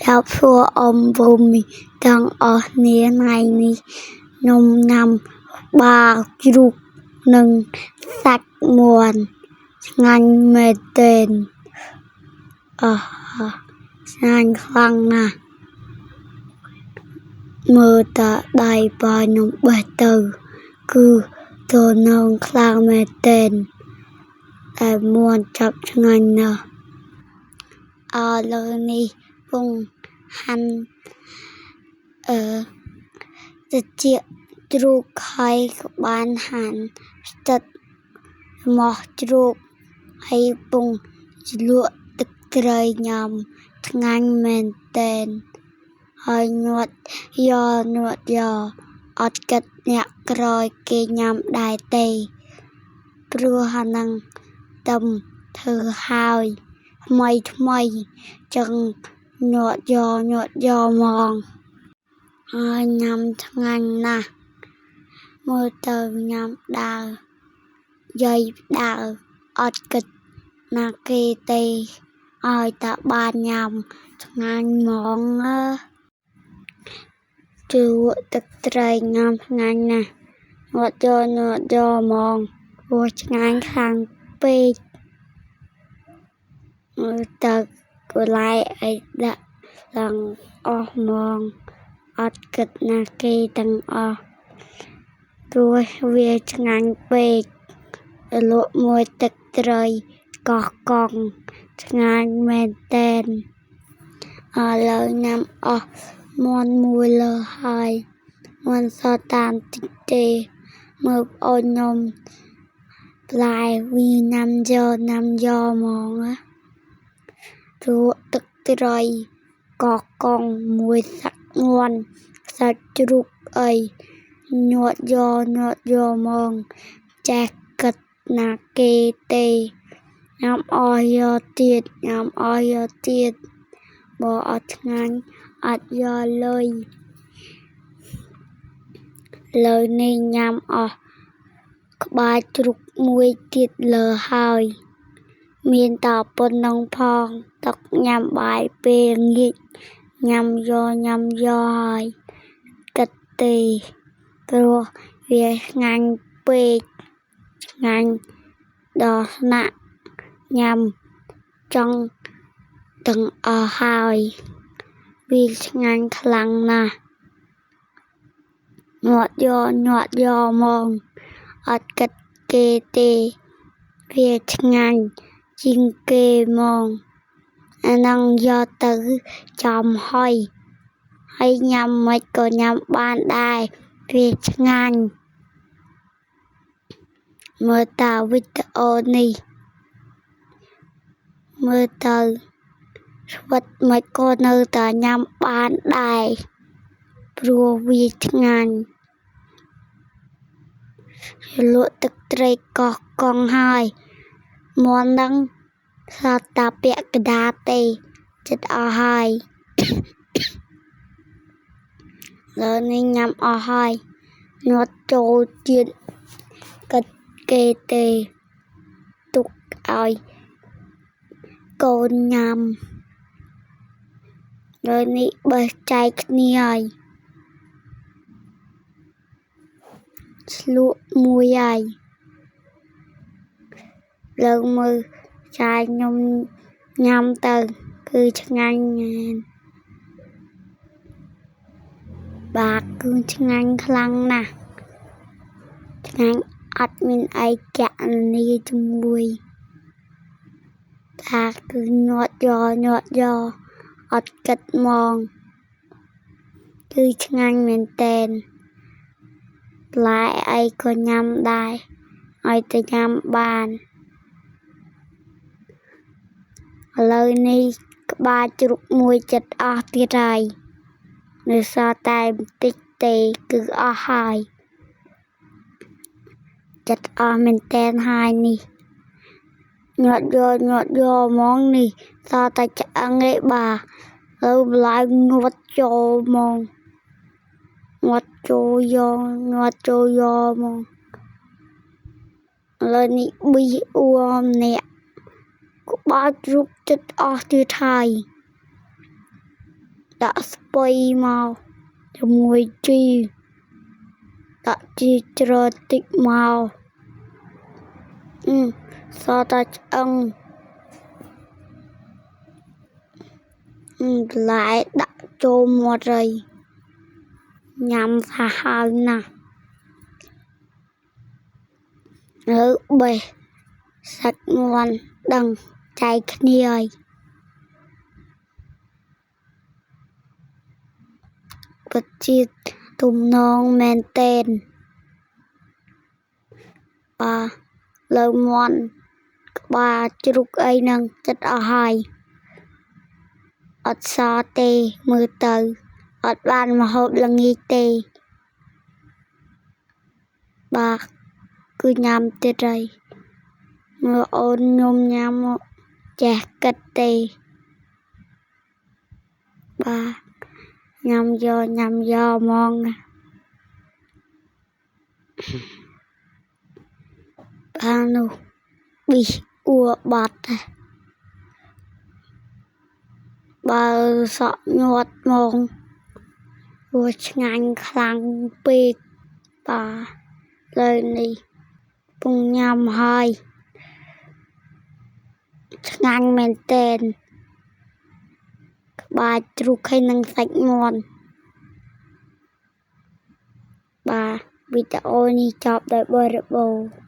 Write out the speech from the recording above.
ដល់សួរអ៊ំភូមិទាំងអស់គ្នាថ្ងៃនេះខ្ញុំញ៉ាំបាជ្រូកនិងសាច់មាន់ឆ្ងាញ់មែនទែនអស់ឆ្ងាញ់ខ្លាំងណាស់មើលតាដៃបើខ្ញុំបេះទៅគឺទៅនងខ្លាំងមែនទែនតែមាន់ចាប់ឆ្ងាញ់ណាស់ឥឡូវនេះពងហាន់អឺតិចជ្រូកហើយក៏បានហាន់ស្ទឹកមកជ្រូកហើយពងជ្លក់ទឹកត្រីញ៉ាំឆ្ងាញ់មែនទែនហើយញាត់យកញាត់យកអត់គិតអ្នកក្រោយគេញ៉ាំដែរទេព្រោះអាហ្នឹងទំធ្វើហើយថ្មីថ្មីចឹងញាត់យកញាត់យកហ្មងហើយញ៉ាំឆ្ងាញ់ណាស់មើលទៅញ៉ាំដើរយាយដើរអត់គិតណាគេទេឲ្យតែបានញ៉ាំឆ្ងាញ់ហ្មងណាជ្រក់ទឹកត្រីញ៉ាំឆ្ងាញ់ណាស់ញាត់យកញាត់យកហ្មងព្រោះឆ្ងាញ់ខ្លាំងពេកមើលទៅកន្លែងអីដាក់ឡើងអស់ហ្មងអត់គិតណាគេទាំងអស់ព្រោះវាឆ្ងាញ់ពេកលក់មួយទឹកត្រីកោះកុងឆ្ងាញ់មែនទែនឥឡូវញ៉ាំអស់មាន់មួយលើហើយមាន់សល់តាមតិចទេមើលប្អូនខ្ញុំផ្លែវាញ៉ាំយកញ៉ាំយកហ្មងណាជ្រក់ទឹកត្រីកោះកុងមួយសាច់មាន់សាច់ជ្រូកអីញាត់យកញាត់យកហ្មងចេះគិតណាគេទេញ៉ាំអស់យកទៀតញ៉ាំអស់យកទៀតបើអត់ឆ្ងាញ់អត់យកលុយលើនេះញ៉ាំអស់ក្បាលជ្រូកមួយទៀតលើហើយមានតែប៉ុណ្ណឹងផងទឹកញ៉ាំបាយពេលល្ងាចញ៉ាំយកញ៉ាំយកហើយគិតទេព្រោះវាឆ្ងាញ់ពេកឆ្ងាញ់ដល់ថ្នាក់ញ៉ាំចង់ទាំងអស់ហើយវាឆ្ងាញ់ខ្លាំងណាស់ញាត់យកញាត់យកហ្មងអត់គិតគេទេវាឆ្ងាញ់ជាងគេហ្មងអាហ្នឹងយកទៅចំហុយហើយញ៉ាំមិនក៏ញ៉ាំបានដែរវាឆ្ងាញ់មើលតាវីដេអូនេះមើលទៅស្វិតមិនក៏នៅតែញ៉ាំបានដែរព្រោះវាឆ្ងាញ់លក់ទឹកត្រីកោះកុងហើយមាន់នឹងសត្វតាពាក់កណ្ដាលទេចិត្តអស់ហើយលើនេះញ៉ាំអស់ហើយញាត់ចូលទៀតគិតគេទេទុកឲ្យកូនញ៉ាំលើនេះបេះចែកគ្នាហើយឆ្លក់មួយហើយលើមើលចាយខ្ញុំញ៉ាំទៅគឺឆ្ងាញ់មែនបាទគឺឆ្ងាញ់ខ្លាំងណាស់ឆ្ងាញ់អត់មានអីកណនីជាមួយថាគឺញាត់យកញាត់យកអត់គិតហ្មងគឺឆ្ងាញ់មែនទែនផ្លែអីក៏ញ៉ាំដែរឲ្យតែញ៉ាំបានឥឡូវនេះក្បាលជ្រូកមួយចិត្តអស់ទៀតហើយនៅសល់តែបន្តិចទេគឺអស់ហើយចិត្តអស់មែនទែនហើយនេះញាត់យកញាត់យកហ្មងនេះសល់តែឆ្អឹងឯបាទលើបន្លែញាត់ចូលហ្មងញាត់ចូលយកញាត់ចូលយកហ្មងឥឡូវនេះប៊ីអួរម្នាក់ក្បាលជ្រូកចិត្តអស់ទៀតហើយ ដាក់ស្ពៃមកជាមួយជីដាក់ជីច្រើនតិចមកសតែឆ្អឹងបន្លែដាក់ចូលមាត់ហើយញ៉ាំសាហាវណាស់នៅបេះសាច់មាន់ដឹងចែកគ្នាហើយពិតជាទំនងមែនទែនបាទលើមាន់ក្បាលជ្រូកអីហ្នឹងចិត្តអស់ហើយអត់សទេមើលទៅអត់បានមកហូបល្ងាចទេបាទគឺញ៉ាំទៀតហើយមើលអូនខ្ញុំញ៉ាំមកចេះគិតទេបាទញ៉ាំយកញ៉ាំយកហ្មងបាទនោះប៊ីអួបាត់បើសក់ញាត់ហ្មងព្រោះឆ្ងាញ់ខ្លាំងពេកបាទលើនេះពងញ៉ាំហើយឆ្ងាញ់មែនទែនក្បាលជ្រូកហើយនឹងសាច់មាន់បាទវីដេអូនេះចប់ដោយបរិបូរណ៍។